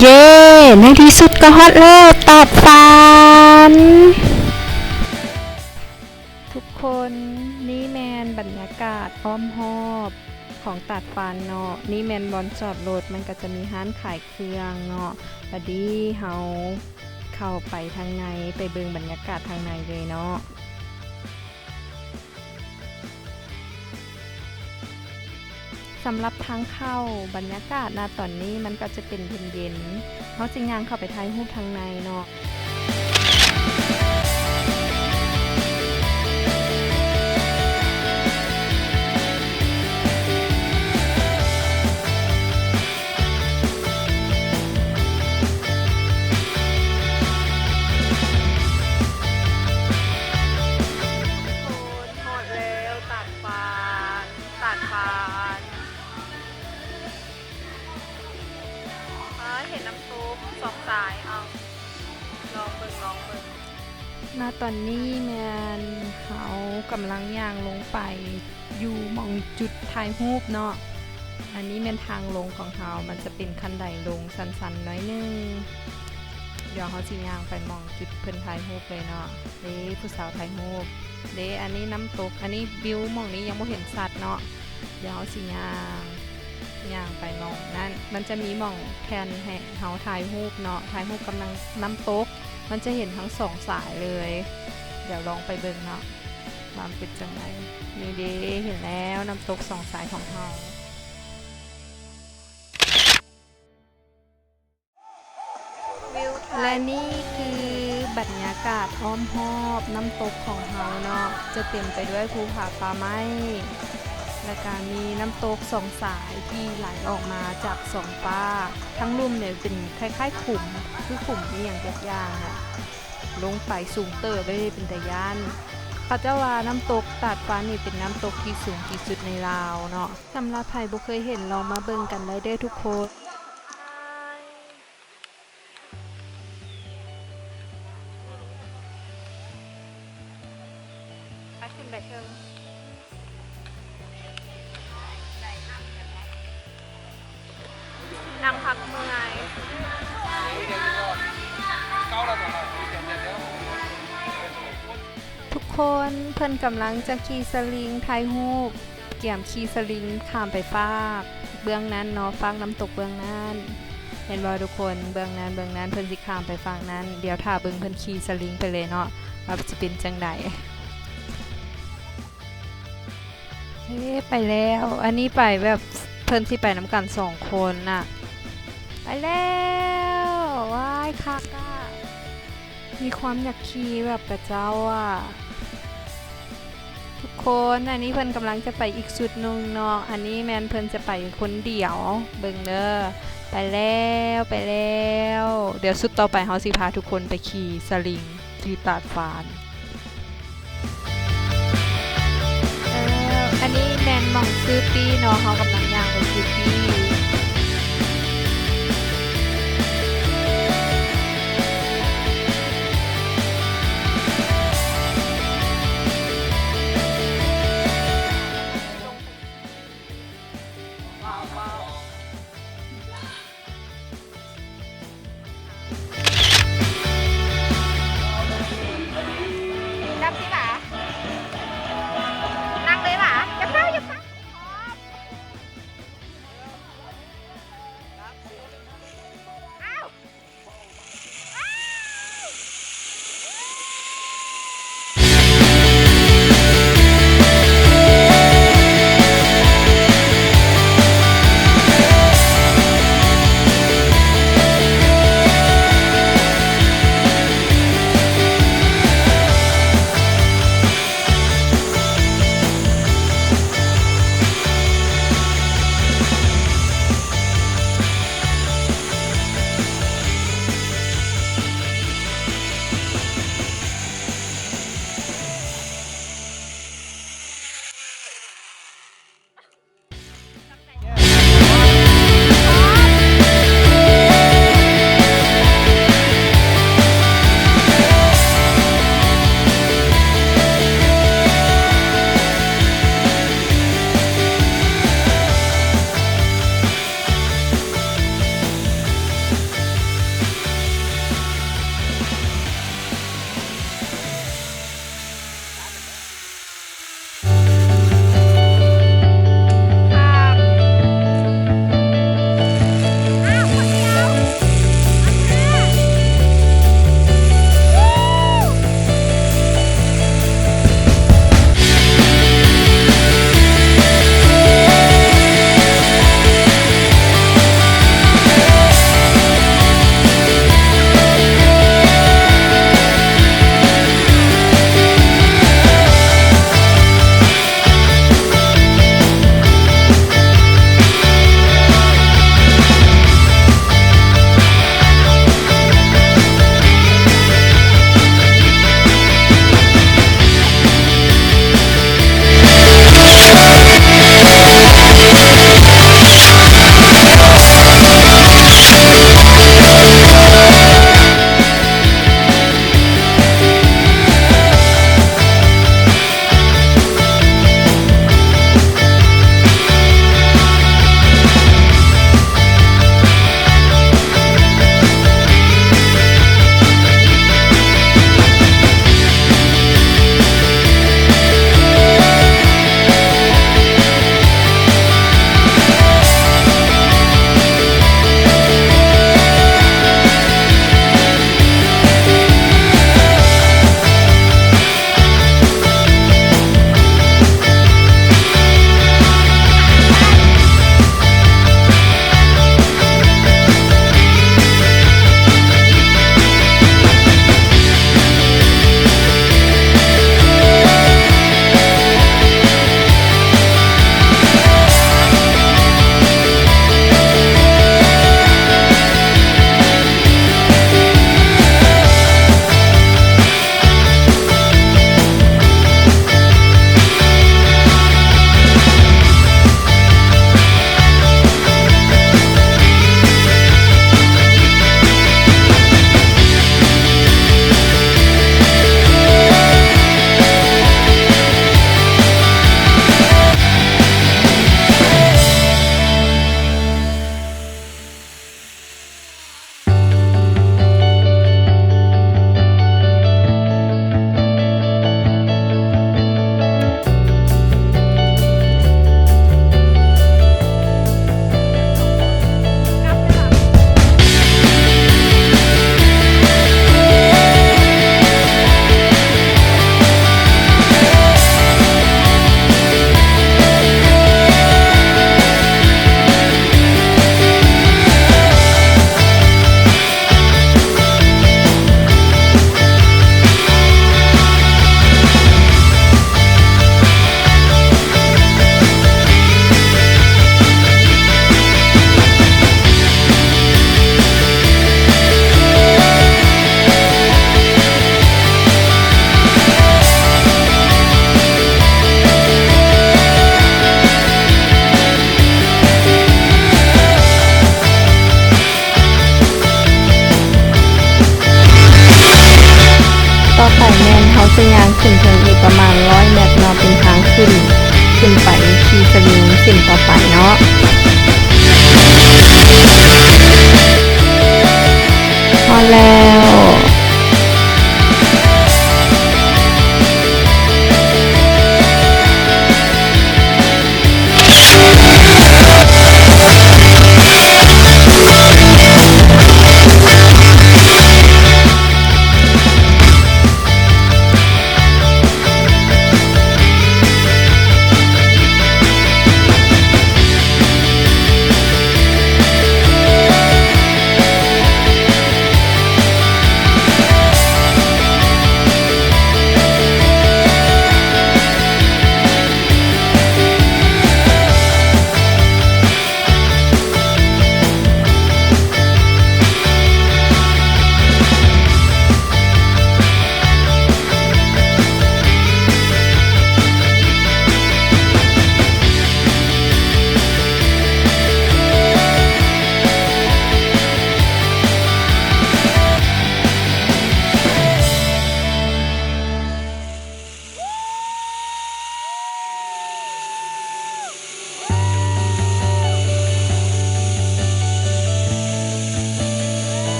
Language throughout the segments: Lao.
ເຢ້ ໃນທີ່ສຸດກໍຮອດແລ້ວ ຕາດຟານ. ທຸກຄົນ, ນີ້ແມ່ນບັນຍາກາດອ້ອມຮອບຂອງຕາດຟານເນາະ. ນີ້ແມ່ນບ່ອນຈອດລົດ, ມັນກໍຈະມີຮ້ານຂາຍເຄື່ອງເນາະ. ບາດນີ້ເຮົາເຂົ້າໄປທາງໃນ, ໄປເບິ່ງບັນຍາກາດທາງໃນເລີຍເນາະ. ສຳລັບທາງເຂົ້າ, ບັນຍາກາດນະຕອນນີ້ມັນກໍຈະເປັນເຢັນໆ. ເຮົາຊິຍ່າງເຂົ້າໄປຖ່າຍຮູບທາງໃນເນາະ. ຮອດແລ້ວ ຕາດຟານ ຕາດຟານ. ອ້າ ເຫັນນ້ຳຕົກສອງສາຍ. ເອົາ ລອງເບິ່ງ ລອງເບິ່ງ. ນະຕອນນີ້ແມ່ນເຮົາກຳລັງຍ່າງລົງໄປຢູ່ໝ່ອງຈຸດຖ່າຍຮູບເນາະ. ອັນນີ້ແມ່ນທາງລົງຂອງເຮົາ, ມັນຈະເປັນຂັ້ນໄດລົງຊັນໆໜ້ອຍໜຶ່ງ. ດຽວເຮົາຊິຍ່າງໄປໝ່ອງຈຸດເພິ່ນຖ່າຍຮູບເລີຍເນາະ. ເດ້ ຜູ້ສາວຖ່າຍຮູບ. ເດ້ ອັນນີ້ນ້ຳຕົກ, ອັນນີ້ວິວໝ່ອງນີ້ຍັງບໍ່ເຫັນຊັດເນາະ. ດຽວເຮົາຊິຍ່າງ ຍ່າງໄປໝ່ອງນັ້ນ, ມັນຈະມີໝ່ອງແທ່ນໃຫ້ເຮົາຖ່າຍຮູບເນາະ, ຖ່າຍຮູບກັບນ້ຳ ນ້ຳຕົກ, ມັນຈະເຫັນທັງສອງສາຍເລີຍ. ດຽວລອງໄປເບິ່ງເນາະ ວ່າມັນເປັນຈັ່ງໃດ. ນີ້ເດ້ ເຫັນແລ້ວ ນ້ຳຕົກສອງສາຍຂອງເຮົາ. ແລະນີ້ຄືບັນຍາກາດອ້ອມຮອບນ້ຳຕົກຂອງເຮົາເນາະ, ຈະເຕັມໄປດ້ວຍພູຜາປ່າໄມ້ ແລະກະມີນ້ຳຕົກສອງສາຍທີ່ໄຫຼອອກມາຈາກສອງຟາກ. ທັງລຸ່ມນີ້ເປັນຄ້າຍໆຂຸມ ຄືຂຸມອີ່ຫຍັງຈັກຢ່າງນະ, ລົງໄປສູງເຕີບເລີຍ ເປັນຕາຢ້ານ. ເຂົາເຈົ້າວ່ານ້ຳຕົກຕາດຟານນີ້ເປັນນ້ຳຕົກທີ່ສູງທີ່ສຸດໃນລາວເນາະ. ສຳລັບໃຜບໍ່ເຄີຍເຫັນ ລອງມາເບິ່ງກັນໄດ້ເດີ້ທຸກຄົນ. ໄປຂຶ້ນໄປເທິງ ນັ່ງພັກເມື່ອຍ. ທຸກຄົນ ເພິ່ນກຳລັງຈະຂີ່ສະລິງຖ່າຍຮູບ. ກຽມຂີ່ສະລິງຂ້າມໄປຟາກເບື້ອງນັ້ນເນາະ, ຟາກນ້ຳຕົກເບື້ອງນັ້ນ. ເຫັນບໍ່ທຸກຄົນ? ເບື້ອງນັ້ນ ເບື້ອງນັ້ນ ເພິ່ນຊິຂ້າມໄປຟາກນັ້ນ. ດຽວຖ້າເບິ່ງເພິ່ນຂີ່ສະລິງໄປເລີຍເນາະ ວ່າຊິເປັນຈັ່ງໃດ. ເອີ ໄປແລ້ວ. ອັນນີ້ໄປແບບເພິ່ນຊິໄປນຳກັນສອງຄົນນະ. ໄປແລ້ວ. ວ້າຍ ຄັກອະ. ມີຄວາມຢາກຂີ່ແບບຂະເຈົ້າອະ ທຸກຄົນ. ອັນນີ້ເພິ່ນກຳລັງຈະໄປອີກຈຸດໜຶ່ງເນາະ. ອັນນີ້ແມ່ນເພິ່ນຈະໄປຄົນດຽວ. ເບິ່ງເດີ້. ໄປແລ້ວ ໄປແລ້ວ. ດຽວຈຸດຕໍ່ໄປເຮົາຊິພາທຸກຄົນໄປຂີ່ສະລິງທີ່ຕາດຟານ. ເອີ ອັນນີ້ແມ່ນໝ່ອງຊື້ປີ້ເນາະ, ເຮົາກຳລັງຍ່າງໄປຊື້ປີ້. ຈະຍ່າງຂຶ້ນເທິງອີກປະມານຮ້ອຍແມັດເນາະ ເປັນທາງຂຶ້ນ ຂຶ້ນໄປຂີ່ສະລິງເສັ້ນຕໍ່ໄປເນາະ. ຮອດແລ້ວ.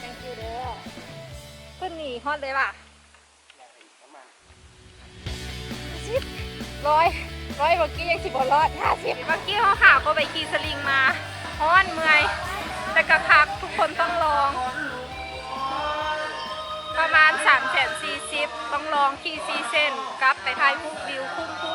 Thank you ເດີ. ຂຶ້ນນີ້ຮອດເລີຍຫວາ? ຫ້າສິບ ຮ້ອຍ ຮ້ອຍ ເມື່ອກີ້ຍັງຊິບໍ່ລອດ ຫ້າສິບ. ເມື່ອກີ້ເຮົາຫາກໍໄປຂີ່ສະລິງມາ ຮ້ອນເມື່ອຍ ແຕ່ກະຄັກ ທຸກຄົນຕ້ອງລອງ ປະມານສາມແສນສີ່ສິບ ຕ້ອງລອງຂີ່ສີ່ເສັ້ນ ກັບໄປຖ່າຍຮູບວິວຄຸ້ມໆ.